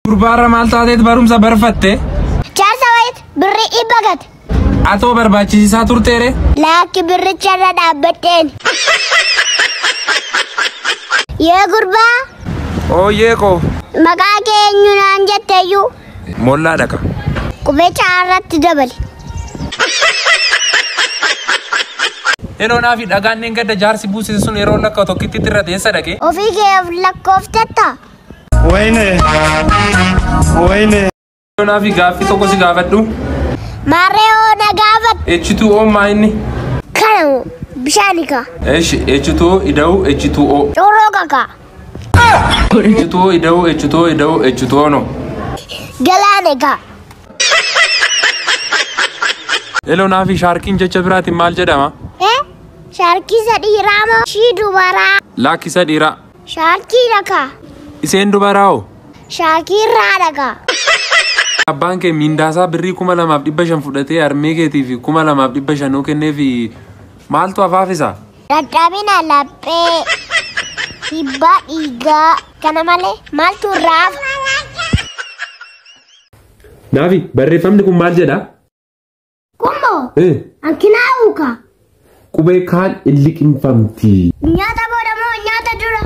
Gurbaarra maal taateet barumsa barfatte? Jaarsa wayit birrii 100 gate. Atoo barbaachisaa turteere? Laakki birricha irra dhaabbadheen. Yee gurbaa. Ooyyee koo. Maqaa kee eenyu naan jetteeyyuu? Mollaa dhaqa. Qubee caarratti dabali. Yeroo naafi dhagaan gadda jaarsi buusise sun yeroo lakka tokkitti irra teessa dhaqe. Ofii kee of lakkoofteetta. Wayne. Wayne. Yeroo naafi gaaffii tokko si gaafadhu. Maarree hoo na gaafadhu. H2O maa inni? Kana moo bishaani kaa. Eshi H2O ida'u H2O. Corroo kakaa. H2O ida'u H2O ida'u H2O no. Galaana kaa. Yeroo naafi shaarkiin jecha biraatiin maal jedhama? Shaarkii isa dhiiraa moo ishii dubaraa? Laakki isa dhiiraa. Shaarkii dhakaa. Isheen dubaraa hoo? Shaarkii irraa dhakaa. Abbaan kee miindaasaa birrii 2500 fudhatee harmee keetii fi 2500 kenneefi maaltu afaafisa? Dadhabina laphee, dhiibbaa dhiigaa kana malee maaltu irraa hafa? Naafi barreeffamni kun maal jedha? Kummoo hanqinaa'uu kaa. Qubee kaan hin liqimfamti. Nyaata booda moo nyaata dura?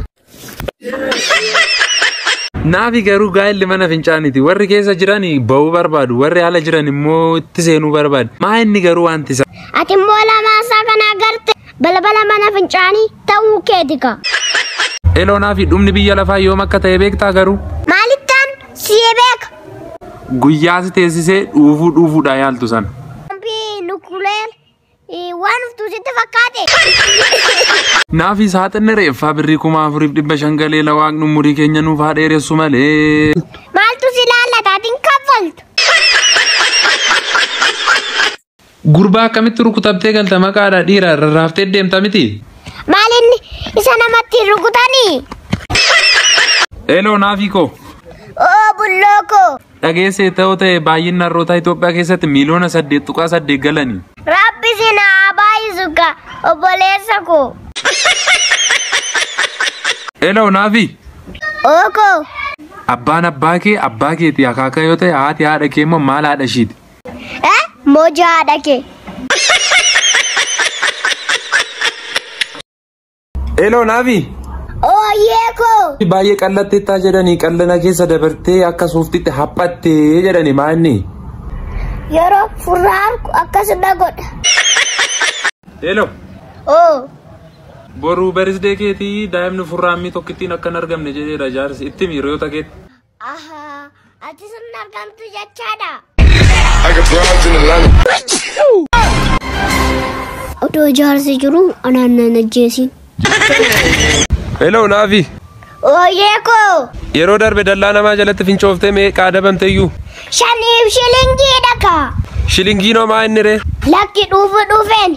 Naafi garuu gaa'elli mana fincaaniiti. Warri keessa jiran ba'uu barbaadu. Warri ala jiran immoo itti seenuu barbaadu. Maa inni garuu wanti isaa? Ati immoo lamaasaa kana agarte balbala mana fincaanii ta'uu keeti kaa. Eloo naafi dhumni biyya lafaa yoom akka ta'e beektaa garuu? Maalittaan si beeka? Guyyaa si teessisee dhuufuu dhuufuudhaa yaaltu sana. Bombii nukuleer waan uftuu sitti fakkaate. Naafi saaxinni reeffaa birrii 4500 galee lawaaqnu umurii keenya nuuf haa dheeressu malee. Maaltu si laallata ati hin kaffaltu? Gurbaa akkamitti rukutamtee galta maqaadhaa dhiira rarraaftee deemta miti? Maal inni isa namatti rukutanii? Eloo naafii koo. Oo bulloo koo. Dhageessee ta'uu ta'e baay'inni harroota Itoophiyaa keessatti miiliyoona 8.8 galanii. Rabbi si haa baay'isu kaa obboleessa koo. Eloo naafi. Oo koo. Abbaan abbaa kee abbaa keeti akaaka yoo ta'e haati haadha kee immoo maal haadha ishiiti? Moja haadha kee. Eloo naafi. Ooyyee koo. Baay'ee qallatteettaa jedhanii qallana keessa dabartee akka suuftitti haphattee jedhanii maa inni? Yeroo furraa harku akkasuma godha. Eloo. Oo. Boruu barisdee keetii daa'imni furraammii tokkittiin akka hin argamne jedheera jaarsi itti hiriyoota keetti. Ahaa ati sun argamtu jechaadha. I got broads in Atlanta. Odoo jaarsi jiru anaan nan ajjeesin. Eloo naafi. Ooyyee koo. Yeroo darbe dallaa namaa jalatti fincooftee meeqa adabamteeyyuu? 5 shilingii dhakaa. Shilingiinoo maa inni ree? Lakki dhuufu dhuufeen.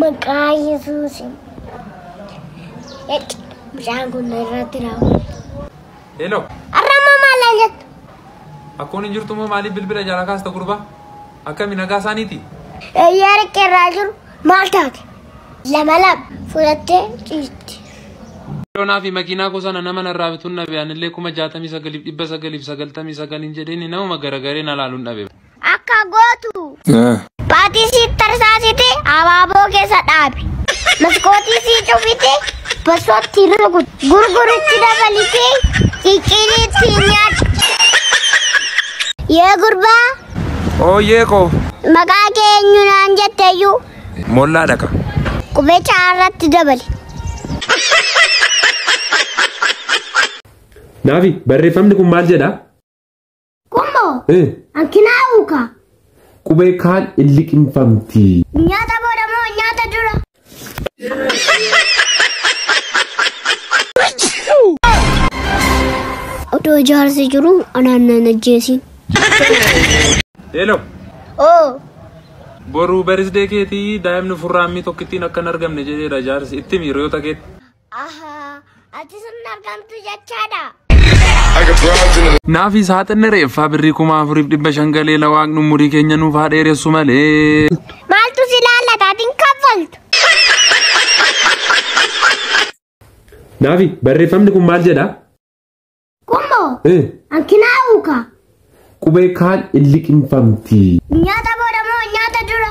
Maqaa Yesuusin. Bishaan kun irratti raawwatu. Eloo. Arrama maal jettu? Akkoon hin jirtu moo maaliif bilbila jala kaasta gurbaa? Akkami nagaa isaaniiti? Eeyyee riqqeerraa jiru maal taate? Lama lama fudhattee ciisti. Eloo naafi makiinaa koo sana nama narraa bituun dhabe anillee 69,999 hin jedheen namuma garagaree na laaluun dhabe. Akka gootu. Baatii sii tarsaasite abaaboo keessa dhaabi. Maskootii sii cufite basootti rukuti. Gurguritti dabalite cicciriitti nyaadhu. Yee gurbaa. Ooyyee koo. Maqaa kee eenyu naan jetteeyyuu? Mollaa dhaqa. Qubee caarratti dabali. Naafi barreeffamni kun maal jedha? Kummoo hanqinaa'uu kaa. Qubee kaan hin liqimfamti. Nyaata booda moo nyaata dura? Odoo jaarsi jiru anaan nan ajjeesin. Eloo. Oo. Boruu barisdee keetii daa'imni furraammii tokkittiin akka hin argamne jedheera jaarsi itti hiriyoota keetti. Ahaa ati sun argamtu jechaadha. I got broads in Atlanta. Naafi saaxinni reeffaa birrii 4500 galee lawaaqnu umurii keenya nuuf haa dheeressu malee. Maaltu si laallata ati hin kaffaltu? Naafi, barreeffamni kun maal jedha? Kummoo hanqinaa'uuka. Qubee kaan hin liqimfamti. Nyaata booda moo nyaata dura?